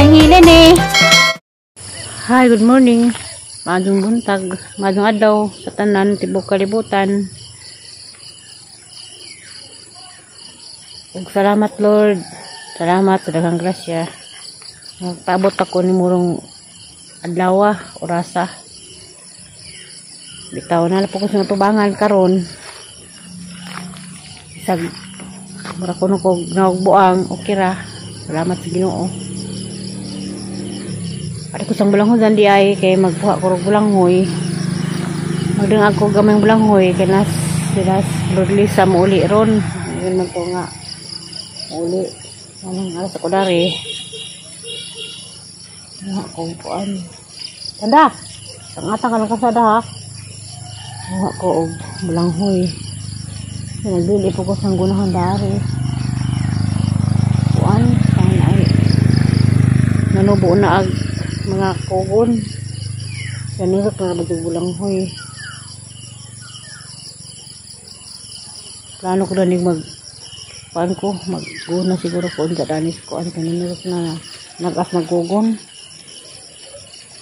Nahili ni. Hi, good morning. Maayong buntag, maayong adlaw sa tanan tibok kalibutan. Ug salamat Lord. Salamat sa daghang grasya. Nagpaabot ako ni murong adlaw, orasa. Bitaw na po ko sa tubangan karon. Isag mura kuno ko nagbuang, okay ra. Salamat sa Ginoo. Ari ko sang bulanghoy di ay kay magkuha ko og bulanghoy. Magdang ako gamay bulanghoy kay nas sila Lord Lisa mouli ron. Ngayon man to nga uli. Anong alas ako dari. Nga ko kuan. Tanda. Tangata ka lang kasada ha. Nga ko og bulanghoy. Nagdili po ko sang gunahan dari. Kuan sang ay nanubo na ag mga kugon. Ganun na ba bulanghoy. Plano ko danig mag kuan ko magguna siguro ko unsa danis ko an kanunurot na nagas nagkugon.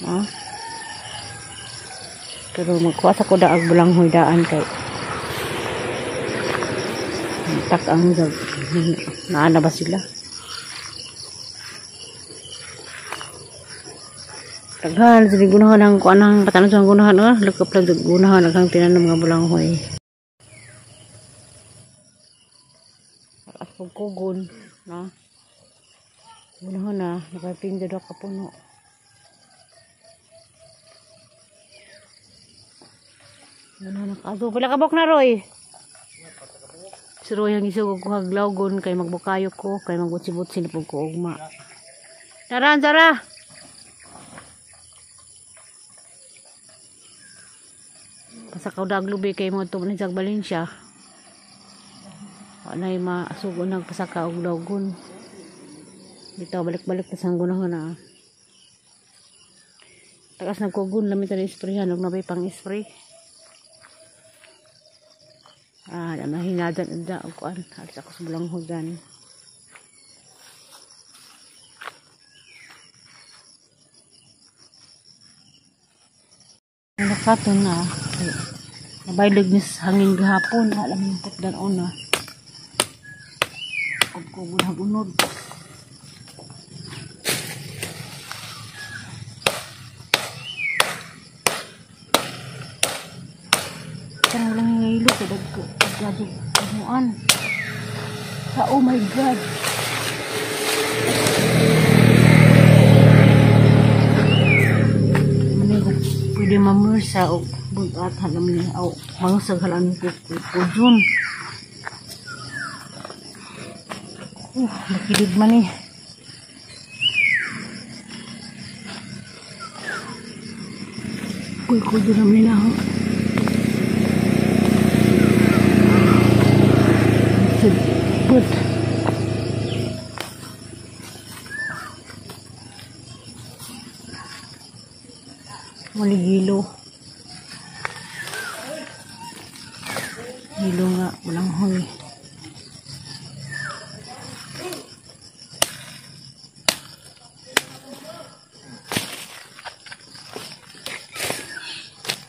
Ha? Pero magkuha sa ko daag bulanghoy daan kay tak ang naana ba sila? Daghan sa gunahan ang kuan ang patanon sa gunahan ah, lakop lang gunahan ang tinanom nga bulanghoy. At pagkugon na gunahan na nakapinda do ka puno. Gunahan na kaso pila ka buok na Roy. Si Roy ang isugog ko haglawgon kay magbukayo ko kay magbutsi-butsi na pud ko ugma. Tara, tara. Pasakaw daglubi kay mo ito ni sa Valencia. Wala ay masugo nagpasaka og lawgon. Bitaw balik-balik ta sang gunahon na. Tagas nagkugon lami ta ni sprayhan og nabay pang spray. Ah, mahinadan da og kuan. Alis ako sa bulanghoy. Nakaton na. Nabaylog ni sa hangin gahapon. Alam mo yung dan ona. Kugkugod hagunod. Parang lang yung ilo. Kaya dagko. Oh my God. Pwede mamursa o bugat halam niya o mangusag halam ni kukujun. Makilid man eh. Kukujun naman na ako. Sugpot. Maligilo. Hilo nga, walang hoy.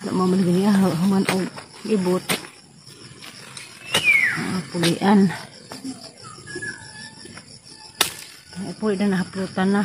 Wala mo man ganyan, human og ibot. Pulian. Ay, puli na nahaplutan na.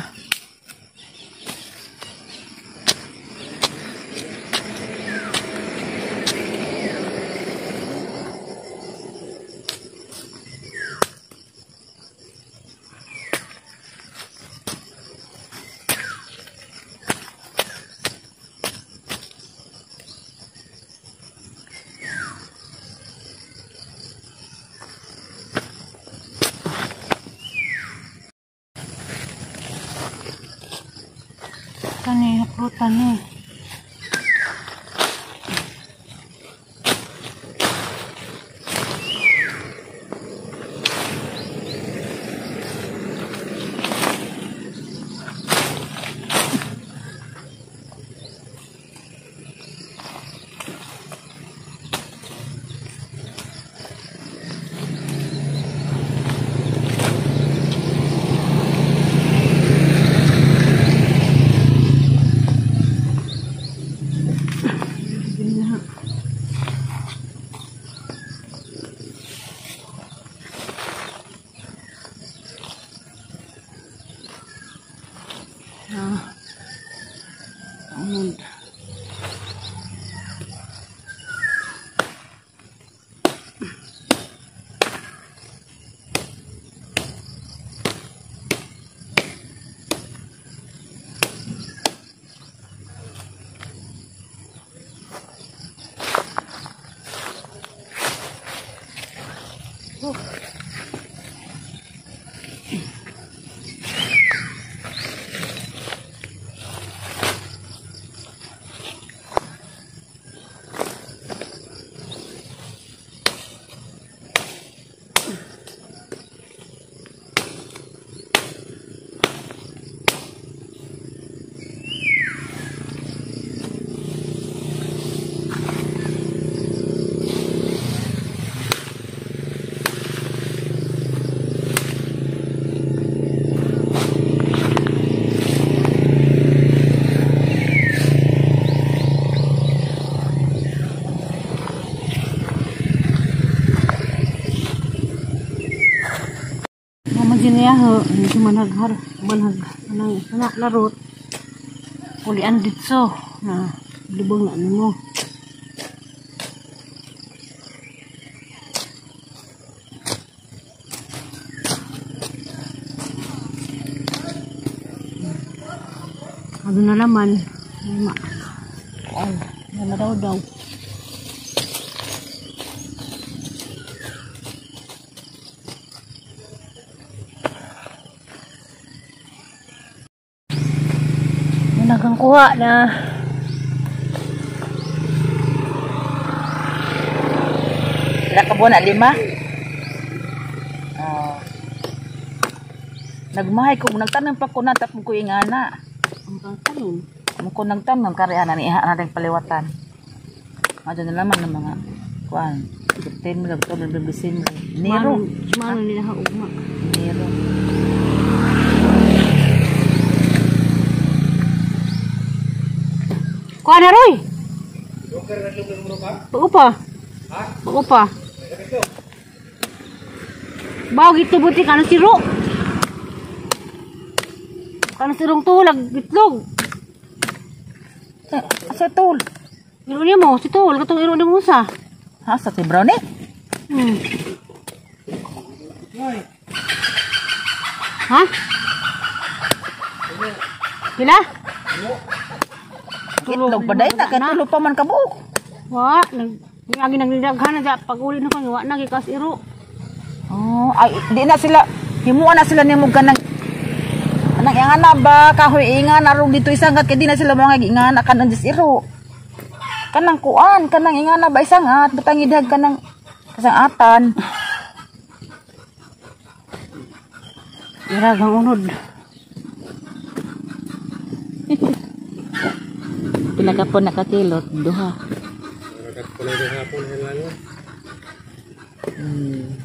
Kani haplutan ni. Ah. Unod. Niya manhaghar manhag anang anak larot ulian ditso na libong na nimo. Ano na laman ma kuan na daw daw. Nagang kuha na. Pila ka buwan na? 5? Nagmahay ko, nagtanong pa ko na, tapos ko ingana. Ang tanong? Ang ko nagtanong, karihan na niha na rin paliwatan. Adyo na laman ng mga kuan. September, October, November, December. Enero. Mano nila ugma. Enero. Kuha na, Roy! Bago pa. Bago pa. Bago ito buti ka ng siro. Ka ng sirong tulag, itlog. Sa tol. Iro niya mo, si tol. Katong iro niya mo sa. Ha, sa si Brownie? Hmm. Ha? Pila? Itlog pa dahil na, kaya tulo pa man kabuok. Wa, lagi nagdaghan na pag uli na ko, wa na gikas iro. Oh, ay di na sila himuan na sila nimo kanang anang ingana ba kahoy ingana rong dito isangat kay di na sila mga ingana kanang dis iro. Kanang kuan, kanang ingana ba isangat butang idhag kanang kasangatan. Ira kang unod. Pila ka po nakakilot? Duha.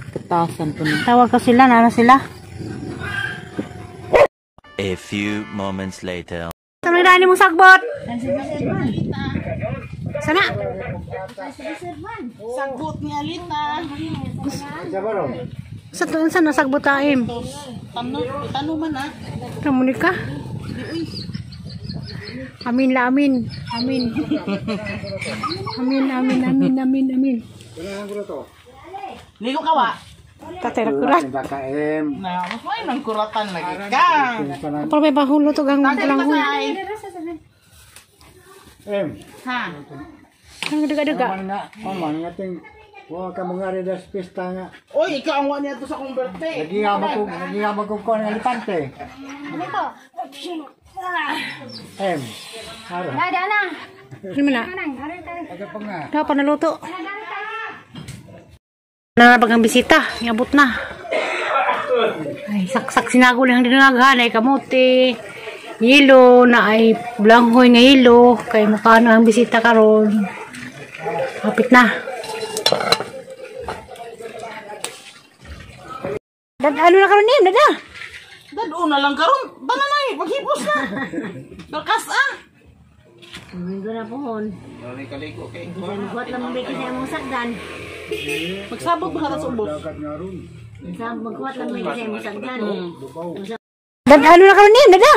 Katasan po na. Tawag ka sila, nara sila. A few moments later. Sa mga daan mong sagbot? Sana? Sagbot ni Alita. Sa tuon sa nasagbot taim? Tano man ah. Ramonika? Amin la amin. Amin. Amin, amin, amin, amin, amin. Ligo ka wa? Tatay na kurat. Na, mas may nang kuratan lagi ka. Pero may bahulo to gang lang. Ha. Ang daga-daga. Paman nga ting wa ka mga redas pista nga. Oy, ikaw ang wa niya to sa akong birthday. Nagiyama ko kuan nga elepante. M. Ara. Ano man na? Aga pa nga. Daw pa naluto. Narabag ang bisita, iabot na. Ay, saksak sinago lang dinaghan ay kamote, yelo na ay blanghoy nga yelo kay mukha ang bisita karon. Kapit na. Dad, ano na karon niya, dada? Dad, una lang karon. Bananay, maghipos na. Lakas ah. Minggo na pohon. Buhat lang mong bigay sa imong sagdan. Magsabot ba ka sa ubos? Magkuhat lang may sa imong sagdan. Dad, ano na karon niya, dada?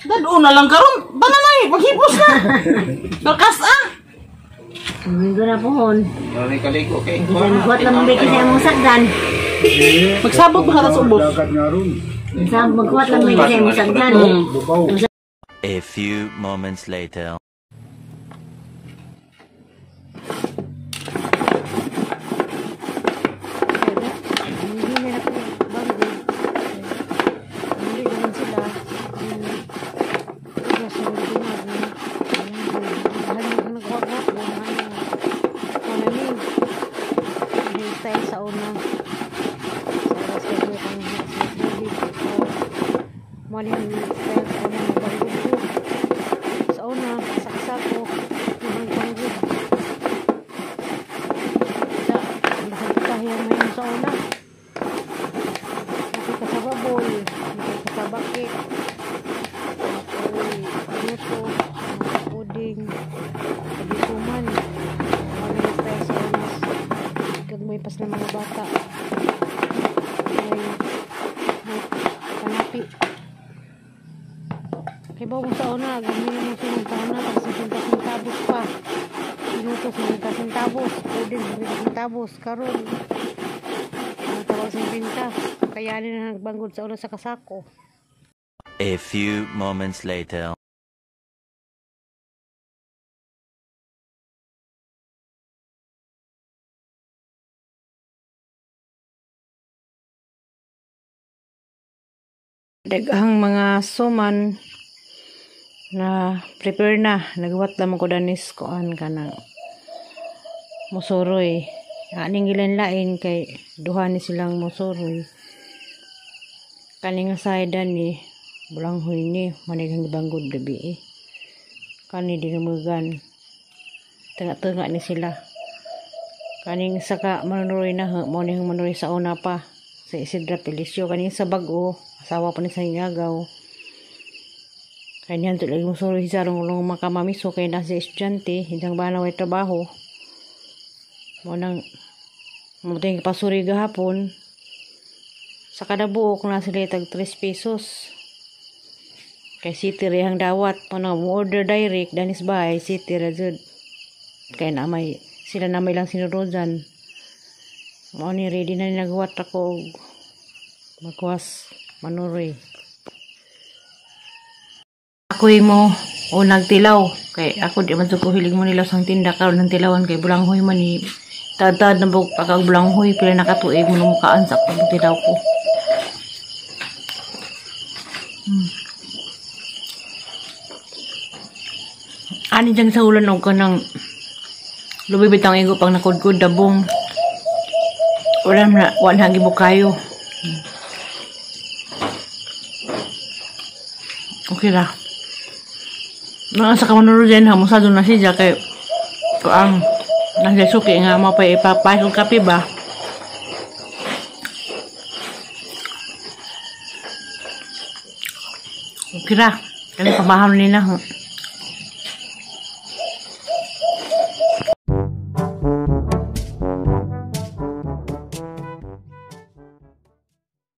Dado na lang karon. Tanan ay paghipos na. Lakas ah. Domingo na pohon. Dali kaligo kay. Bisan buhat lang mong sa imong sakdan. Magsabot ba ka sa ubos? Dagat nga ron. Sa magkuhat lang may sa imong sakdan. Bubaw. A few moments later. Hindi na ko bago. Hindi naman sila. Hairstyle sa una. Sa oras kayo kang mo ni style sa una mabanggod ko. Sa una, saksa ko, mabanggod. Sa, nakakitahiyan mo yun sa una. Nakita sa baboy, nakita sa bakit, ako'y luto, puding, pagisuman. Mga style sa una. Gagmay pas na mga bata. May panapi. Kaya ba sa una, gamay mo silang sa una, tapos 50 centavos pa. Pinutos 50 centavos, puding 50 centavos, karon. Ang tawag 50. Kaya na nagbanggod sa una sa kasako. A few moments later. Daghang mga suman na prepare na. Nagwat lamang ko danis kuan kanang musuroy. Aning gilain-lain kay duha ni silang musuroy. Kani nga side ni bulanghoy ni manighang gibanggod gabi eh. Kani dinumugan. Tunga-tunga ni sila. Kaning saka manuroy na mo ni manuroy sa una pa sa Isidra Felicio kaning sa bag-o asawa pa ni sa Ingagaw. Kaya niyan lagi mo suroy sa rong makamamiso kay nasa estudyante hindang bana way trabaho. Mo nang mabuting pasuri gahapon. Sa kada buok na sila tag 3 pesos. Kay city rehang dawat mo nang order direct danis bahay city ra jud. Kay na may sila na may lang sinurodan. Mo ni ready na nagwat ako og magkuwas manuroy. Ako'y mo o nagtilaw kay ako di man ko hilig mo nila sang tinda karon ng tilawan kay bulanghoy man ni tad-tad na bug pagkag bulanghoy pila nakatuig mo mukaan sa akong tilaw ko. Ani diyang sa ulan og kanang lubi bitang igo pang nakudkod dabong. Wala na wala na gibukayo. Okay ra. Nang sa kamanuro din ha, musado na siya kay kuang nasa suki nga mo pa ipapasok kape ba. Okay ra. Kani pamahal nila ha.